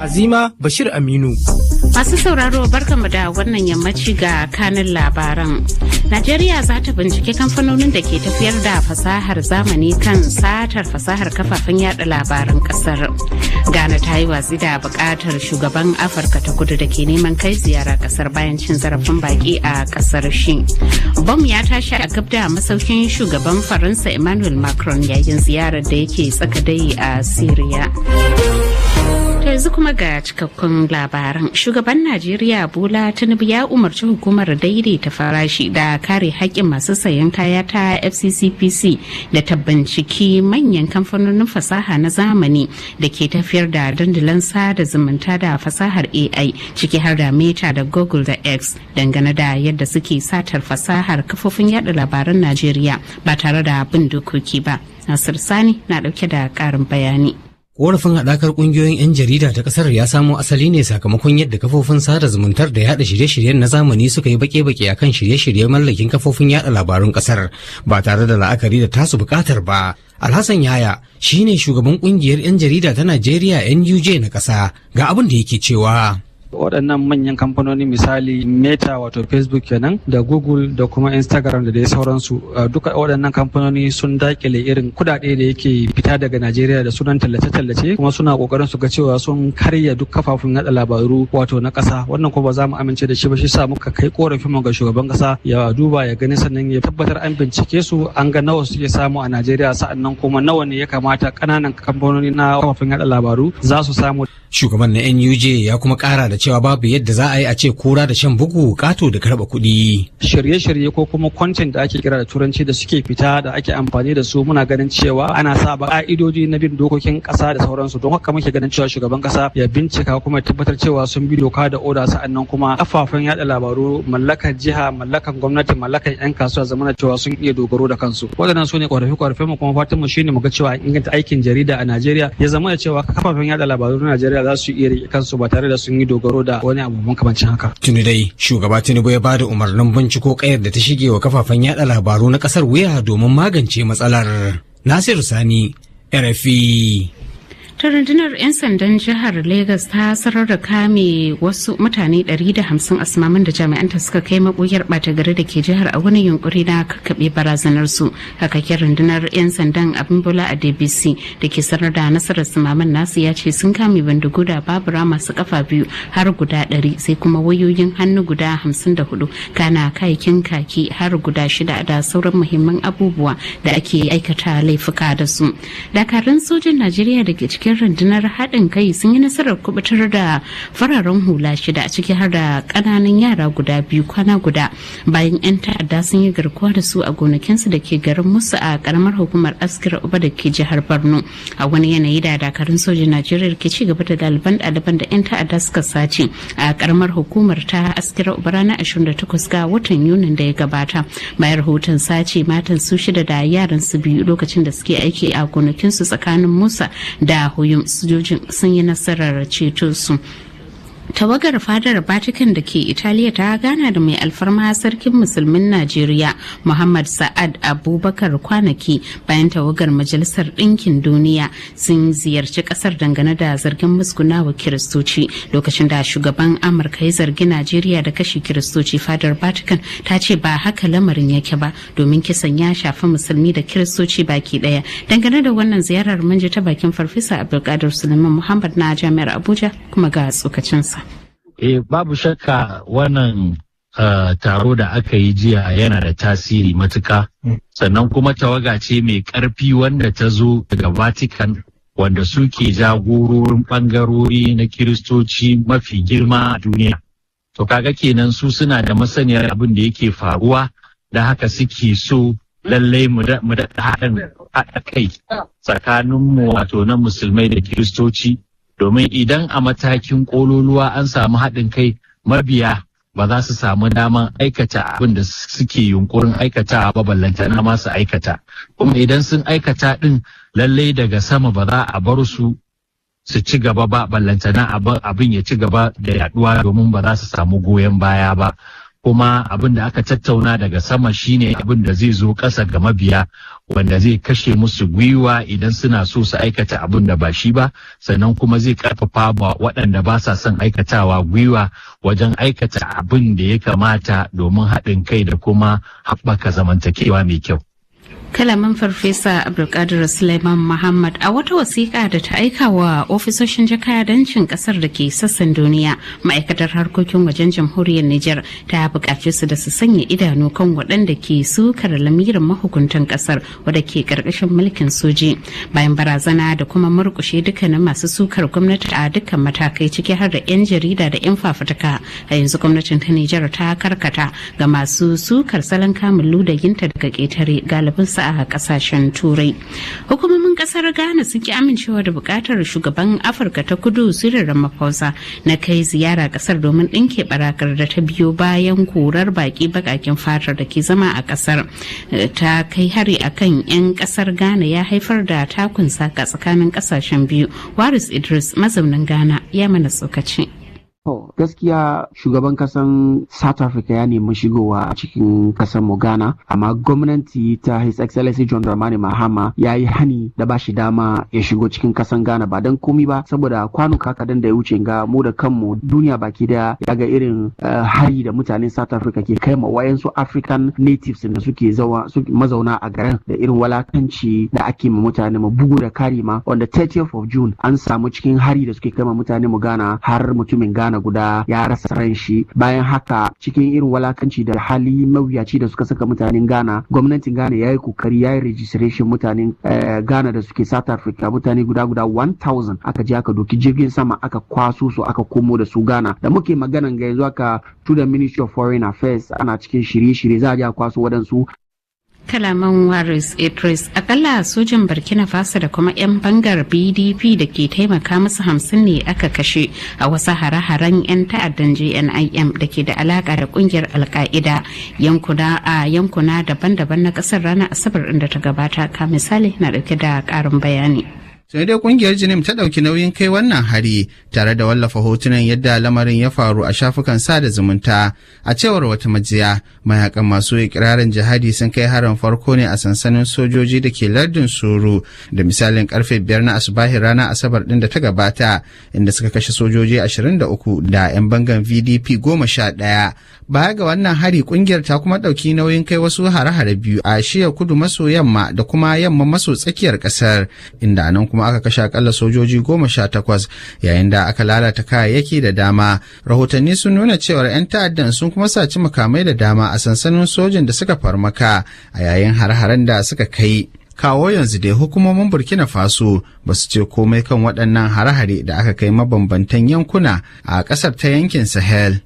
Azima Bashir Aminu. Masu sauraro, barkanmu da wannan yammaci, ga kanin labaran. Najeriya za ta binciki kamfanonin da ke tafiyar da fasahar zamani kan satar fasahar kafafen yada labaran kasar. Ghana ta yi watsi da bukatar shugaban Afirka ta Kudu da ke neman kai ziyara kasar bayan cin zarafin baki a kasar shi. Bom ya tashi a gab da masaukin shugaban Faransa Emmanuel Macron yayin ziyarar da yake tsaka dai a Syria. Yanzu kuma ga cikakkun labaran. Shugaban Najeriya Bola Tinubu ya umarci hukumar daidaita farashi da kare haƙƙin masu sayan kaya ta FCCPC da ta binciki manyan kamfanonin fasaha na zamani da ke tafiyar da dandalan sada zumunta da fasahar AI, ciki har da Meta da Google da X, dangane da yadda suke satar fasahar kafofin yada labaran Najeriya ba tare da bin dokoki ba. Nasir Sani na dauke da ƙarin bayani. Korafin haɗakar ƙungiyoyin 'yan jarida ta ƙasar ya samo asali ne sakamakon yadda kafofin sada zumuntar da yaɗa shirye-shiryen na zamani suka yi baƙe-baƙe akan shirye-shiryen mallakin kafofin yaɗa labarun ƙasar ba tare da la'akari da tasu buƙatar ba. Alhassan Yaya shine shugaban ƙungiyar 'yan jarida ta Najeriya NUJ na ƙasa, ga abin da yake cewa. Waɗannan manyan kamfanoni, misali Meta, wato Facebook kenan, da Google da kuma Instagram da dai sauransu, duka waɗannan kamfanoni sun dakile irin kudade da yake fita daga Najeriya da sunan tallace-tallace, kuma suna kokarin su ga cewa sun karya duk kafafun yada labaru wato na ƙasa. Wannan ko ba za mu amince da shi ba, shi sa muka kai korafin mu ga shugaban ƙasa ya duba ya gani, sannan ya tabbatar an bincike su, an ga nawa suke samu a Najeriya, sa'annan kuma nawa ne ya kamata ƙananan kamfanoni na kafafun yada labaru za su samu. Shugaban na NUJ ya kuma kara da cewa babu yadda za a yi a ce kura da shan bugu, kato da karba kuɗi. Shirye-shirye ko kuma content da ake kira da Turanci da suke fita da ake amfani da su, muna ganin cewa ana saba ka'idoji na bin dokokin ƙasa da sauransu. Don haka muke ganin cewa shugaban ƙasa ya bincika kuma ya tabbatar cewa sun bi doka da oda, sa'annan kuma kafafen yada labaru mallakan jiha, mallakan gwamnati, mallakan 'yan kasuwa zamana cewa sun iya dogaro da kansu. Waɗannan su ne ƙorafe-ƙorafe mu, kuma fatan mu shine mu ga cewa inganta aikin jarida a Najeriya, ya zama da cewa kafafen yada labaru na Najeriya za su iya rike kansu ba tare da sun yi dogaro da wani abu makamancin haka. Tuni dai shugaba Tinubu ya bada umarnin binciko kayar da ta shige wa kafafen yada labaru na kasar wuya domin magance matsalar. Nasiru Sani, RFI. Ta rundunar 'yan sandan jihar Lagos ta sanar da kame wasu mutane 150 a sumaman da jami'anta suka kai mabuyar bata gari da ke jihar a wani yunkuri na kakkaɓe barazanar su. Kakakin rundunar 'yan sandan Abimbola Adebisi da ke sanar da nasarar sumaman nasu ya ce sun kame bindigu da babura masu kafa biyu har guda 100, sai kuma wayoyin hannu guda 54, kana kayakin kaki har guda shida da sauran muhimman abubuwa da ake aikata laifuka da su. Dakarun sojin Najeriya da ke cikin rundunar haɗin kai sun yi nasarar kubutar da fararen hula shida, ciki har da ƙananan yara guda biyu, kwana guda bayan 'yan ta'adda sun yi garkuwa da su a gonakinsu da ke garin Musu a karamar hukumar Askira Uba da ke jihar Borno, a wani yanayi da dakarun sojin Najeriya ke ci gaba da ɗaliban ɗaliban da 'yan ta'adda suka sace a karamar hukumar ta Askira Uba ranar 28 ga watan Yunin da ya gabata, bayan rahoton sace matan su shida da yaran su biyu lokacin da suke aiki a gonakinsu tsakanin Musa da Huyum. Sojojin sun yi nasarar ceto su. Tawagar fadar Vatican da ke Italiya ta gana da Mai Alfarma Sarkin Musulmin Najeriya Muhammad Sa'ad Abubakar kwanaki bayan tawagar Majalisar Ɗinkin Duniya sun ziyarci kasar dangane da zargin musgunawa Kiristoci, lokacin da shugaban Amurka ya zargi Najeriya da kashe Kiristoci. Fadar Vatican ta ce ba haka lamarin yake ba, domin kisan ya shafi Musulmi da Kiristoci baki daya. Dangane da wannan ziyarar, mun ji ta bakin Farfesa Abdulkadir Suleiman Muhammad na Jami'ar Abuja, kuma ga tsokacinsa. Eh, babu shakka wannan taro da aka yi jiya yana da tasiri matuka. Sannan kuma tawaga ce mai ƙarfi wanda ta zo daga Vatican, wanda suke jagororin ɓangarori na Kiristoci mafi girma a duniya. To kaga kenan su suna da masaniyar abin da yake faruwa, da haka suke so lallai mu daɗa haɗa kai tsakaninmu, wato na Musulmai da Kiristoci, domin idan a matakin ƙololuwa an samu haɗin kai, mabiya ba za su samu daman aikata abin da suke yunkurin aikata ba, ballantana ma su aikata. Kuma idan sun aikata ɗin, lallai daga sama ba za a bar su su ci gaba ba, ballantana abin ya ci gaba da yaduwa, domin ba za su samu goyon baya ba. Kuma abin da aka tattauna daga sama shine abin da zai zo ƙasa ga mabiya, wanda zai kashe musu gwiwa idan suna so su aikata abin da ba shi ba, sannan kuma zai karfafa ba waɗanda ba sa son aikatawa gwiwa wajen aikata abin da ya kamata domin haɗin kai da kuma haɓaka zamantakewa mai kyau. Kalaman Farfesa Abdulkadir Suleiman Muhammad. A wata wasiƙa da ta aika wa ofisoshin jakadancin ƙasar da ke sassan duniya, ma'aikatar harkokin wajen jamhuriyar Nijar ta buƙaci su da su sanya idanu kan waɗanda ke sukar lamirin mahukuntan ƙasar wadda ke ƙarƙashin mulkin soji, bayan barazana da kuma murƙushe dukkanin masu sukar gwamnati a dukkan matakai, ciki har da 'yan jarida da 'yan fafutuka. A yanzu gwamnatin ta Nijar ta karkata ga masu sukar salon kamun ludayinta daga ƙetare, galibin a kasashen Turai. Hukumomin kasar Ghana sun ki amincewa da bukatar shugaban Afirka ta Kudu Cyril Ramaphosa na kai ziyara kasar domin ɗinke barakar da ta biyo bayan korar baki bakakin fatar da ke zama a kasar ta kai hari akan 'yan kasar Ghana ya haifar da takun saka tsakanin kasashen biyu. Waris Idris, mazaunin Ghana, ya mana tsokaci. To, gaskiya shugaban kasan South Africa ya nemi shigowa a cikin kasan mu Ghana, amma gwamnati ta His Excellency John Dramani Mahama ya yi hani da ba shi dama ya shigo cikin kasan Ghana, ba don komi ba saboda kwanuka kadan da ya wuce ga mu da kanmu duniya baki daya ya ga irin hari da mutanen South Africa ke kai ma wayansu African natives da suke zawa mazauna a garin, da irin walakanci da ake ma mutane mu, bugu da kari ma on the 30th of June an samu cikin hari da suke kai ma mutane mu Ghana, har mutumin Ghana guda ya rasa ran shi. Bayan haka, cikin irin walakanci da hali mawuyaci da suka saka mutanen Ghana, gwamnatin Ghana ya yi kokari ya yi registration mutanen Ghana da suke South Africa, mutane guda guda 1000, aka je aka doki jirgin sama aka kwaso su aka komo da su Ghana. Da muke maganan ga yanzu aka to the Ministry of Foreign Affairs ana cikin shirye-shirye za a je a kwaso waɗansu. Kalaman Waris Idris. Akalla sojin Burkina Faso da kuma 'yan bangar BDP da ke taimaka musu 50 ne aka kashe a wasu hare-haren 'yan ta'addan JNIM da ke da alaka da kungiyar Alka'ida yankuna a yankuna daban-daban na kasar ranar Asabar inda ta gabata. Ka misali na dauke da karin bayani. Sai dai kungiyar Jinim ta ɗauki nauyin kai wannan hari tare da wallafa hotunan yadda lamarin ya faru a shafukan sada zumunta. A cewar wata majiya, mayakan masu ikirarin jihadi sun kai harin farko ne a sansanin sojoji da ke lardin Soro da misalin karfe 5 na asubahin ranar Asabar din da ta gabata, inda suka kashe sojoji 23 da 'yan bangan VDP 11. Baya ga wannan hari, kungiyar ta kuma ɗauki nauyin kai wasu hare-hare biyu a shiya kudu maso yamma da kuma yamma maso tsakiyar ƙasar, inda nan kuma aka kashe akalla sojoji 18 yayin da aka lalata kayayyaki da dama. Rahotanni sun nuna cewar 'yan ta'addan sun kuma saci makamai da dama a sansanin sojin da suka farmaka a yayin har-haren da suka kai. Kawo yanzu dai hukumomin Burkina Faso ba su ce komai kan waɗannan hare-hare da aka kai mabambantan yankuna a ƙasar ta yankin Sahel.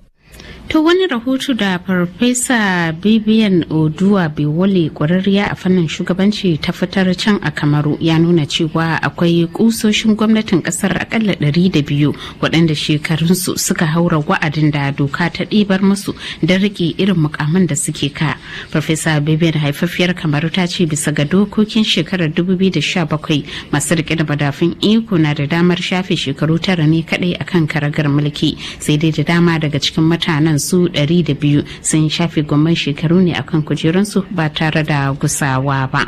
To, wani rahoto da Farfesa Bibian Oduwa Biwole, kwararriya a fannin shugabanci, ta fitar can a Kamaru ya nuna cewa akwai kusoshin gwamnatin kasar akalla 200 waɗanda shekarunsu suka haura wa'adin da doka ta ɗibar musu don rike irin mukaman da suke ka. Farfesa Bibian, haifaffiyar Kamaru, ta ce bisa ga dokokin shekarar 2017, masu rike da madafun iko na da damar shafe shekaru 9 ne kadai akan karagar mulki. Sai dai da dama daga cikin mutanen su 200 sun shafe gwamman shekaru ne akan kujerunsu ba tare da gusawa ba.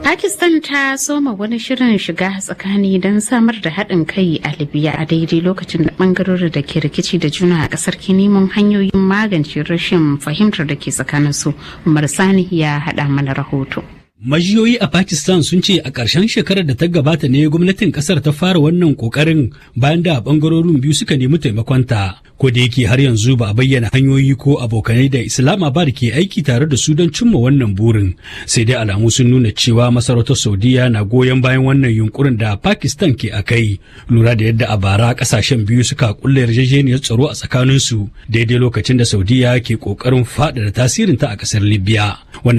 Pakistan ta soma wani shirin shiga tsakani don samar da haɗin kai a Libya a daidai lokacin da ɓangarorin da ke rikici da juna a ƙasar ke neman hanyoyin magance rashin fahimtar da ke tsakaninsu. Umar Sani ya haɗa mana rahoto. Majiyoyi a Pakistan sun ce a ƙarshen shekarar da ta gabata ne gwamnatin ƙasar ta fara wannan ƙoƙarin bayan da ɓangarorin biyu suka nemi taimakonta. Ko da yake har yanzu ba a bayyana hanyoyi ko abokanai da Islamabad ke aiki tare da su don cimma wannan burin. Sai dai alamu sun nuna cewa masarautar Saudiya na goyon bayan wannan yunkurin da Pakistan ke a kai. Lura da yadda a bara ƙasashen biyu suka kulle yarjejeniyar tsaro a tsakaninsu daidai lokacin da Saudiya ke ƙoƙarin faɗaɗa tasirinta a ƙasar Libya. Wannan